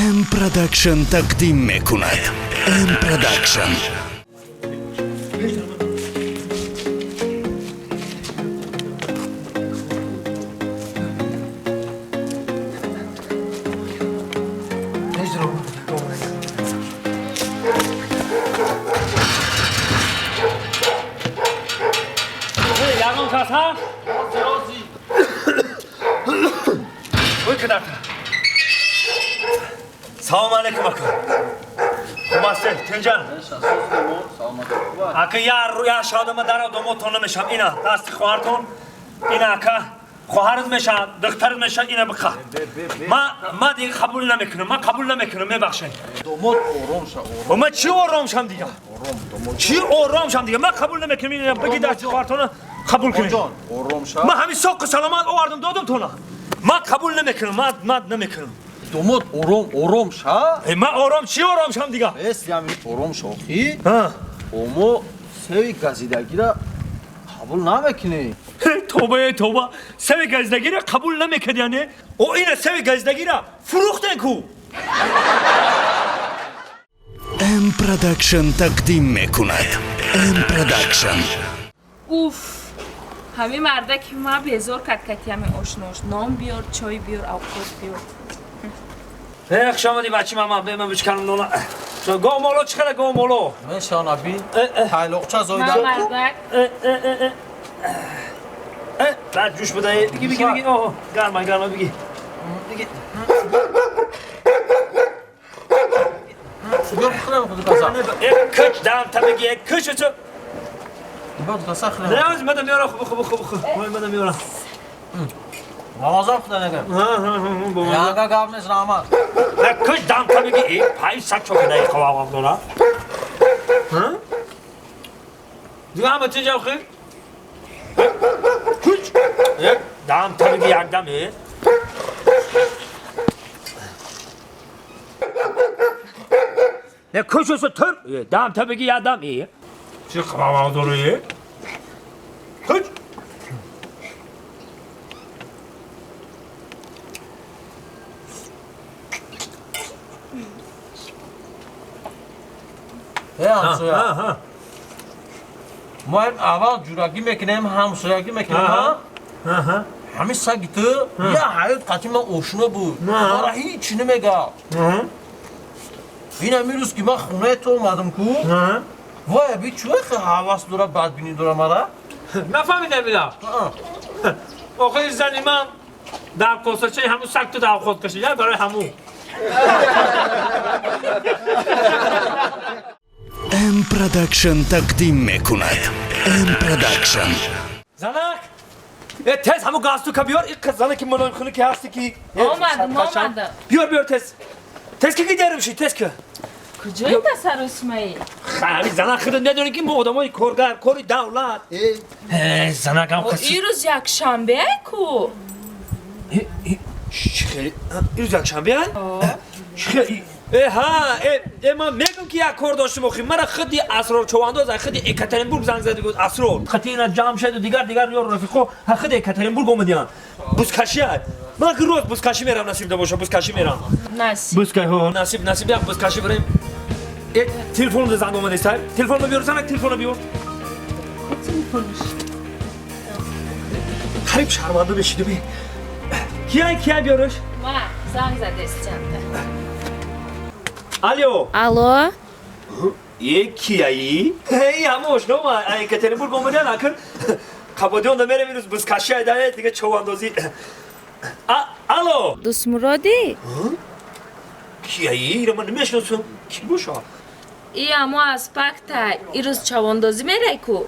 М Продакшн тақдим мекунад. М Продакшн. Ягон кас ҳаст? Ой, кадарта. Салом алейкум, ака. Хуб ҳастед, тинҷан? Ака, я шодама дара домотон намешам. Ина, дасти хоҳартон. Ина, ака, хоҳарат мешавад, духтарат мешавад, ина биқа. Ма дига қабул намекунам, ман қабул намекунам, мебахшед. Домод, ором ша, ором. Ма чӣ ором шам дига? Чӣ ором шам дига? Ман қабул намекунам, ина биги дасти хоҳартона қабул кунед. Ҷон, ором ша. Ман ҳамин соқу саломат овардам, додам тона. Ман қабул намекунам, ман намекунам. Домод, ором, ором ша. Ман ором, чӣ ором шам дига? Эс, ями ором ша, охи. Омо севи газидагира қабул намекунӣ. Тоба, тоба. Севи газидагира қабул намекард, яъне? О, ина севи газидагира фурӯхтен ку. М Продакшн тақдим мекунад. М Продакшн. Уф, ҳамин мардаки ма безор кард, кати ҳамин ошнош. Нон биёр, чой биёр, авқот биёр. Э, хуш омадӣ, бачи мама, бе ман бишканам нона. Гов моло чӣ қадар, гов моло? Мешана би, тайлоқча На зоида. мардак. Э, э, э, э. Баъд ҷӯш буда, биги, биги, биги. О, гарма, гарма, биги. Биги. Биёр хӯрам худ каса. Э, куч дам та биги, э, куч ту. Биёр каса хӯрам. Не, мада меора, хуб, хуб, хуб, хуб. Мада меора. Намазам худа нагам. Ҳа, ҳа, ҳа, бо. Яга гап нест, раҳмат. Не, куч дам та биги, э, пай сак чока дай қавам дора. Ҳа? Дига ҳама тинҷа хи? Куч. Э, дам та биги як дам, э. Не, куч су тур. Э, дам та биги як дам, э. Чӣ қавам дора, э? Куч. Э, ҳамсоя. Ҳа, ҳа. Мо аввал ҷурагӣ мекунем, ҳамсоягӣ мекунем, ҳа? Ҳа, ҳа. Ҳамин саги ту я ҳаёт қати ман ошно буд. Мара ҳеҷ намега. Ин ҳамин рӯз ки ман хонаи ту омадам ку, вай аби чӯ хе ҳавас дора, бадбинӣ дора мара? Нафаҳмидам ина. Охири зани ман дар косачаи ҳамун саг ту дар ход кашид, барои ҳамун. М Продакшн тақдим мекунад. М Продакшн. Занак! Э, тез ҳамун галстука биёр, ин қиз занаки мулоимхуна ки ҳасти ки. Омадам, омадам. Биёр, биёр тез. Тез ки гидерим ши, тез ки. Куҷои тасаррусмаи? Ҳами занак худат медонӣ ки мо одамои коргар, кори давлат. Э, занак ҳам қиз. Ирӯз якшанбе ку. Чӣ хеле? Ирӯз якшанбе ай? Чӣ хеле? Э, ҳа, э, э, ман мегӯм ки як кор доштем охи. Мара худи Асрор Човандоз, ай худи Екатеринбург занг зада гуфт Асрор. Хати ина Ҷамшеду дигар дигар ёр рафиқо ҳа худи Екатеринбург омадиянд. Бузкашӣ ай. Ман ки рост бузкашӣ мерам, насиб да боша, бузкашӣ мерам. Насиб. Бузка, ҳо, насиб, насиб, як бузкашӣ барем. Э, телефонро занг омадест, ай. Телефонро биёр, занак, телефонро биёр. Телефонш. Қариб шарманда мешидум. Кияй, кияй биёрш? Ма занг задестианда. Алло. Алло. Е, кияи? Эй, ҳама ошно ма, Екатеринбург омадиян, акр. Қабодиён да мерем ирӯз бузкашӣ айда, дига човандозӣ. Алло. Дӯстмуродӣ? Кияи? Ира ман намешиносам. Ки боша? И амо аз пакта ирӯз чавондозӣ мерай ку.